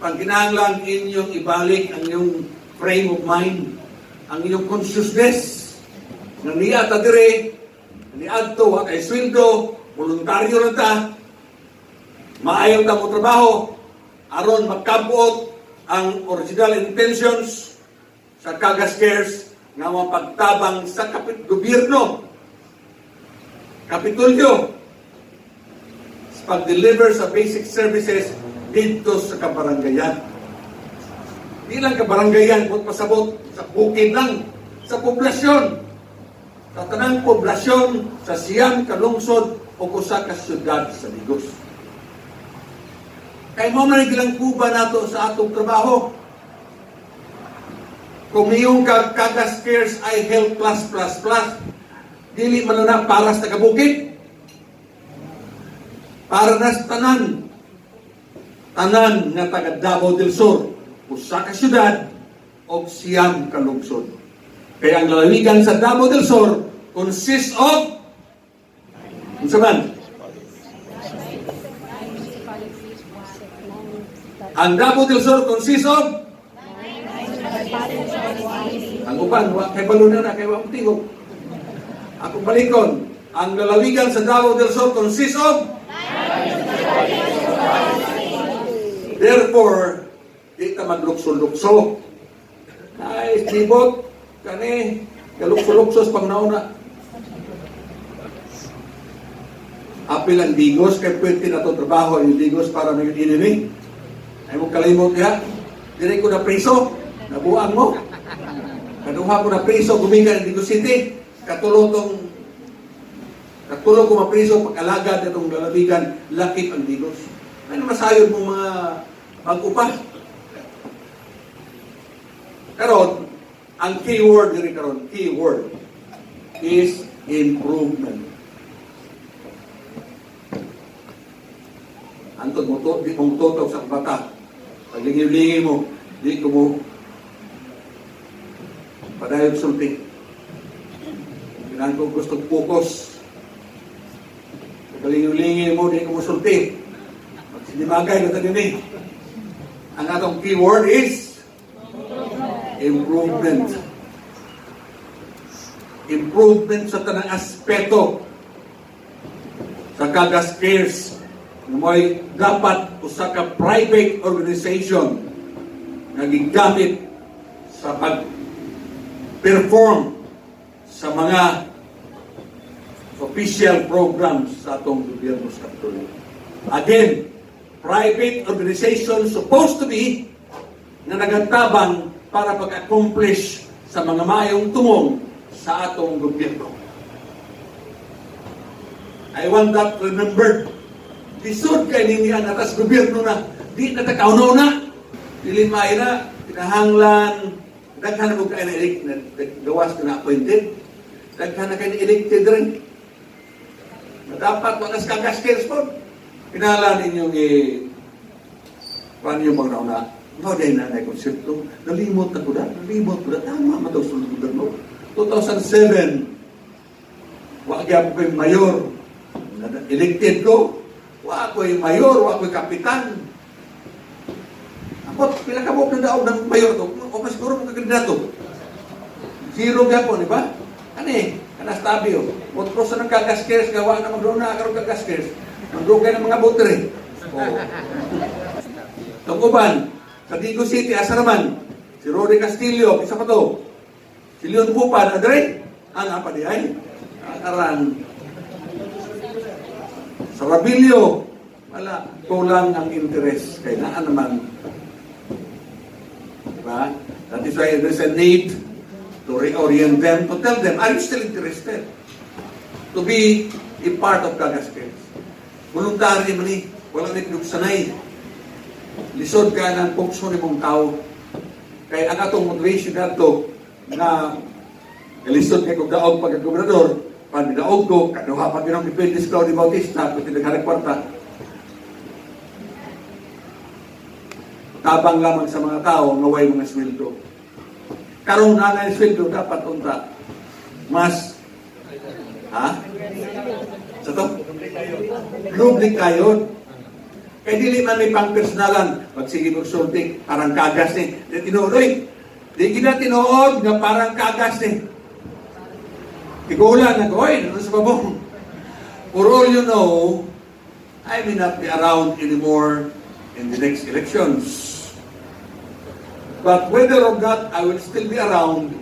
Pangkinahanglan inyong ibalik ang inyong frame of mind, ang inyong consciousness. Nga niya ta dire, ni adto wa kay sweldo, voluntaryo lang ta. Maayo ta mo trabaho aron magkabuot ang original intentions sa Kagas Cares nga mapagtabang sa kapit gobyerno, Kapitulyo, sa pag-deliver sa basic services dito sa kabarangayan. Di lang kabarangayan, kung pasabot sa bukid lang, sa poblasyon. Sa tanang poblasyon sa 9 ka lungsod o usa ka syudad sa Digos. Kay mao man gilang kuba nato sa atong trabaho. Kung iyong Kagas Cares ay Health Plus Plus Plus, dili man na para sa taga-bukid. Para na sa tanan. Tanan nga taga Davao del Sur, usa ka syudad o 9 ka lungsod. Kaya ang lalawigan sa Davao del Sur consists of, unsa man? Ang Davao del Sur consists of, ang uban, wa kay balo na na, kay wa tingog. Akong balikon, ang lalawigan sa Davao del Sur consists of. Therefore, di ta maglukso-lukso. Ay, libot, kani, galukso-lukso sa pangnauna. Apil ang Digos, kay pwede na itong trabaho ang Digos para may enemy. Ay mo kalimot diha. Dire ko na preso, nabuang mo. Kaduha ko na preso, gumikan ang Digos City. Katulo tong katulo ko mapriso pag-alagad itong lalawigan, lakip ang Digos. Ay masayod mo mga mag-upa. Karon, ang keyword diri karon, keyword is improvement. Antod mo to, di mo tutok sa bata. Paglingi-lingi mo, di ko mo padayon sulti. Kinahanglan ko gusto focus. Paglingi-lingi mo, di ko mo sulti. Magsinimagay na tayo ni. Ang atong keyword is improvement. Improvement sa tanang aspeto sa Kagas Cares nga mo'y dapat usa ka private organization nga gigamit sa pag-perform sa mga official programs sa atong gobyerno sa Kapitolyo. Again, private organization supposed to be na nagatabang para pag-accomplish sa mga maayong tumong sa atong gobyerno. I want that remembered. Lisod kay ninyo ang atas gobyerno na di na takaunaw na. Dili maayo na, kinahanglan, daghan na mo kay na elect, na gawas ka na appointed. Daghan na kay na elected rin. Na dapat wala sa Kagas Cares po. Kinahanglan ninyong paano yung mga nauna? No, dahil na na konsepto. Nalimot na ko na, nalimot ko na. Tama, matawag sa gobyerno. 2007, wa gyapon ko'y mayor. Elected ko. Wa ko'y mayor, wa ko'y kapitan. Ako, pila ka buok na daog ng mayor to. O mas siguro mga kandidato. Zero gyapon, di ba? Ani, kanas tabi oh. Otro sa ng Kagas Cares, gawa na magduna karon Kagas Cares. Magdugay ng mga botere. Oh. Tungkuban, sa Digos City, asa naman? Si Rory Castillo, isa pa to. Si Leon Pupan, adre? Ang apa di ay? Aran. Sa Rabilio, wala. Kulang ang interest. Kaya naa naman. Diba? That is why there's a need to reorient them, to tell them, are you still interested to be a part of Kagas Cares? Voluntary man ni, wala ni sanay. Lisod ka ng pukso ni mong tao. Kaya ang atong motivation nato na lisod kay kog daog pagka-gobernador, pag daog ko, kaduha pa ginong depende si Claudio Bautista, pwede nagharag kwarta. Tabang lamang sa mga tao nga way mga sweldo. Karong na sweldo, dapat unta mas, ha? Sa to? Public kayo. Kay dili man may pang-personalan, magsige magsulti, parang kagas ni. Di tinuod, oy. Di gina tinuod nga parang kagas ni. Tigulan na ko, oy, ano sa babong. For all you know, I may not be around anymore in the next elections. But whether or not I will still be around,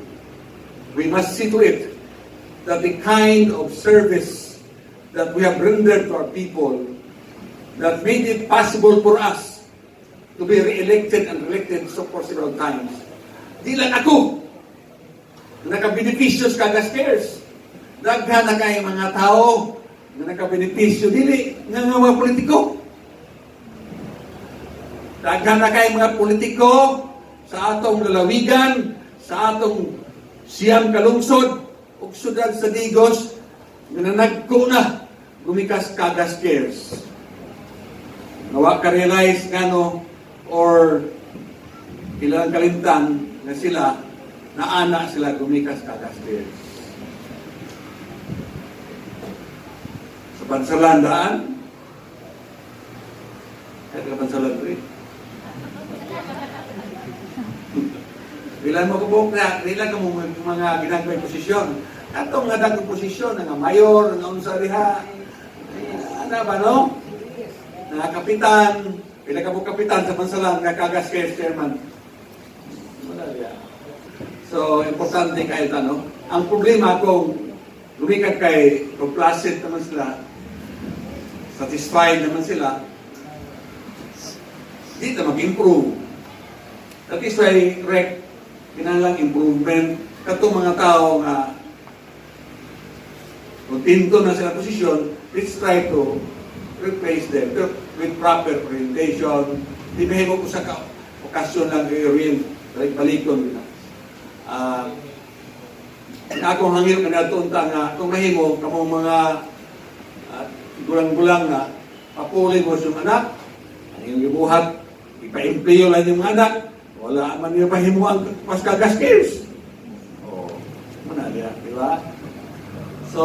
we must see to it that the kind of service that we have rendered to our people that made it possible for us to be re-elected and re-elected so for several times. Di lang ako nakabenepisyo sa Kagas Cares. Daghan na kay mga tao na nakabenepisyo dili nga mga politiko. Daghan na kay mga politiko sa atong lalawigan, sa atong siyam kalungsod, ug syudad sa Digos, nga nanagko na gumikas Kagas Cares. Nga wa ka-realize ngano or ilang kalimtan na sila naana sila gumikas Kagas Cares. Sa Bansalan daan, kahit ka Bansalan rin. Bilang mo kabuk na, nila ka mo mga ginagmay posisyon. Atong nga dagong posisyon, nga mayor, nga unsa diha. Eh, ana ba no? Nga kapitan, pila ka mo kapitan sa Bansalan nga Kagas Cares chairman. Wala diha. So, importante kayo ta, no? Ang problema kung lumikat kay complacent naman sila, satisfied naman sila, di na mag-improve. That is why, Rek, kinahanglan improvement katong mga tao nga kontento na sila posisyon, let's try to replace them pero with proper orientation. Di ba ko sa okasyon lang i-orient, balik-balikon na. Ang akong hangyo kaniadto unta nga kung mahimo kamong mga gulang-gulang na papuli mo sa anak, ang iyong gibuhat, ipa-empleo lang yung anak, wala man niyo pahimo ang Kagas Cares. Oh, muna diya, di ba? So,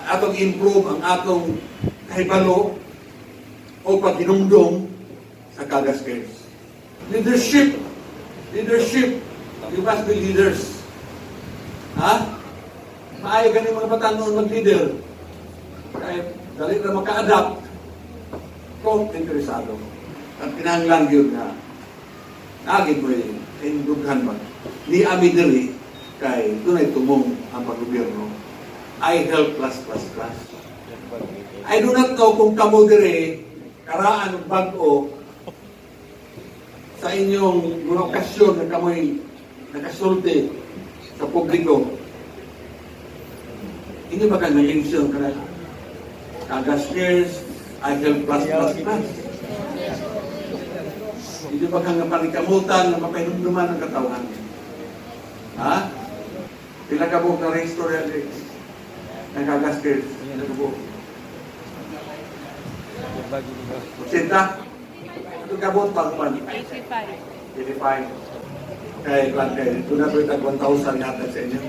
atong improve ang atong kahibalo o paghinumdum sa Kagas Cares. Leadership! Leadership! You must be leaders. Ha? Maayo gani mga bata noon mag-leader. Kaya dali na maka-adapt kung interesado. At kinahanglan yun nga naagid mo yun, indughan ba? Ni ami diri kay dunay tumong ang paggobyerno. I help plus plus plus. I do not know kung kamo diri karaan og bag-o sa inyong mga okasyon na kamoy nakasulti sa publiko. Hindi ba ka na-mention ka na Kagas Cares, I help plus plus plus. Hindi ba kang panikamutan na mapahinumduman ang katawan? Ha? Pila ka buok na restore yan eh. Ng Kagas Cares. Pila ka buok? 80? Ito kabot pang pan? 85. 85. Kay, kay, doon na 1,000 yata sa inyo.